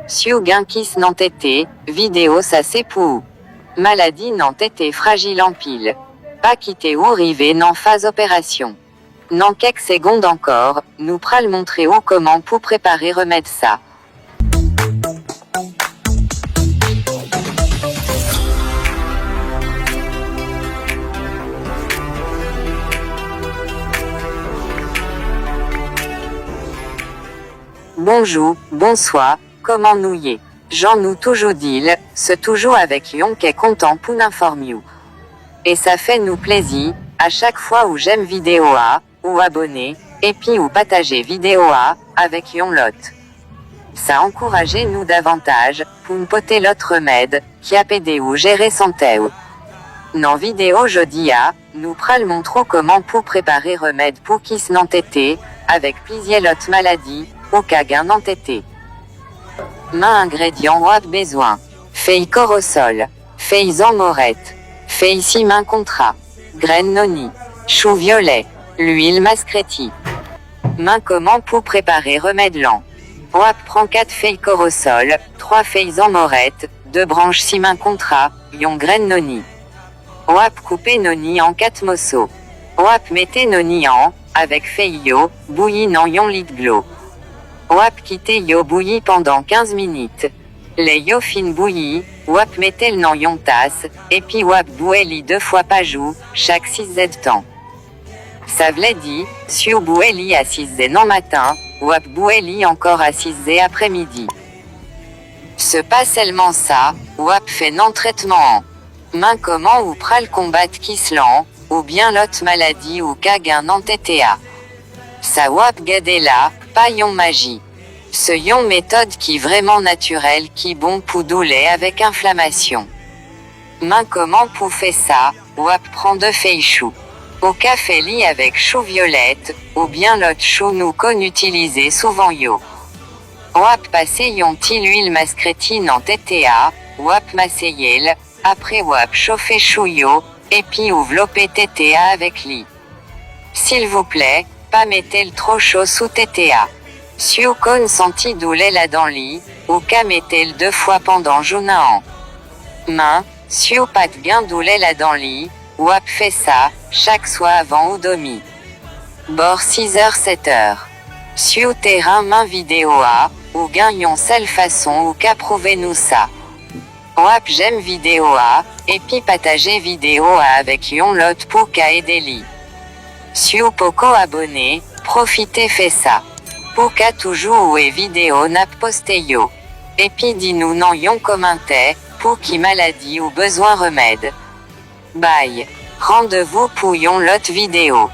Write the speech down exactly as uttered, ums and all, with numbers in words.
Si w gen kis nan tete, videyo sa se pou ou. Maladi nan tete frajil anpil. Pa kite ou rive nan faz operasyon. Nan kèk segond ankò, nou pral montre ou kòman pou prepare remèd sa. Bonjou, bonswa, kòman nou ye? Jan nou toujou di l, se toujou avèk yon kè kontan pou n enfòme ou. E sa fè nou plezi, a chak fwa ou jèm videyo a, ou abòne, epi ou pataje videyo a avèk yon lòt. Sa ankouraje nou davantaj pou n pote lòt remèd ki ap ede ou jere sante w. Nan videyo jodi a, nou pral montre w kòman pou prepare remèd pou kis nan tete, avèk plizyè lòt maladi ou ka gen nan tete. Men engredyan w ap bezwen: fèy kòwosòl, fèy zanmòrèt, fèy simen kontra, grenn noni, chou vyolè, lwil maskreti. Men kòman pou prepare remèd lan. W ap pran kat fèy kòwosòl, twa fèy zanmòrèt, de branch simen kontra, yon grenn noni. W ap koupe noni an kat moso. W ap mete noni an, avèk fèy yo, bouyi nan yon lit dlo. W ap kite yo bouyi pandan kenz minit. Lè yo fin bouyi, w ap mete l nan yon tas, epi w ap bwè li de fwa pa jou, chak sis zèdtan. Sa vle di, si w bwè li a sis zè nan maten, w ap bwè li ankò a sis zè aprèmidi. Se pa sèlman sa, w ap fè nan trètman an. Men kòman ou pral konbat kis lan, oubyen lòt maladi ou ka gen nan tete a. Sa w ap gade la, pa yon maji. Se yon metòd ki vrèman natirèl ki bon pou doulè avèk enflamasyon. Men kòman pou fè sa, w ap pran de fèy chou. Ou ka fè li avèk chou vyolèt, oubyen lòt chou nou konn itilize souvan yo. W ap pase yon ti lwil maskreti nan tete a, w ap maseye l, apre w ap chofe chou yo, epi ou vlope tete a avèk li. Silvouplè, pa mete l twò cho sou tete a. Si w konn santi doulè ladan li, ou ka mete l de fwa pandan jounen an. Men, si w pa t gen doulè ladan li, w ap fè sa, chak swa avan ou dòmi. Bò sizè, sèt è. Si w te renmen videyo a, ou gen yon sèl fason ou ka pwouve nou sa. W ap jèm videyo a, epi pataje videyo a avèk yon lòt pou ka ede li. Si w poko abòne, pwofite fè sa. Pou ka toujou wè videyo n ap poste yo. Epi di nou nan yon kòmantè, pou ki maladi ou bezwen remèd. Bay. Randevou pou yon lòt videyo.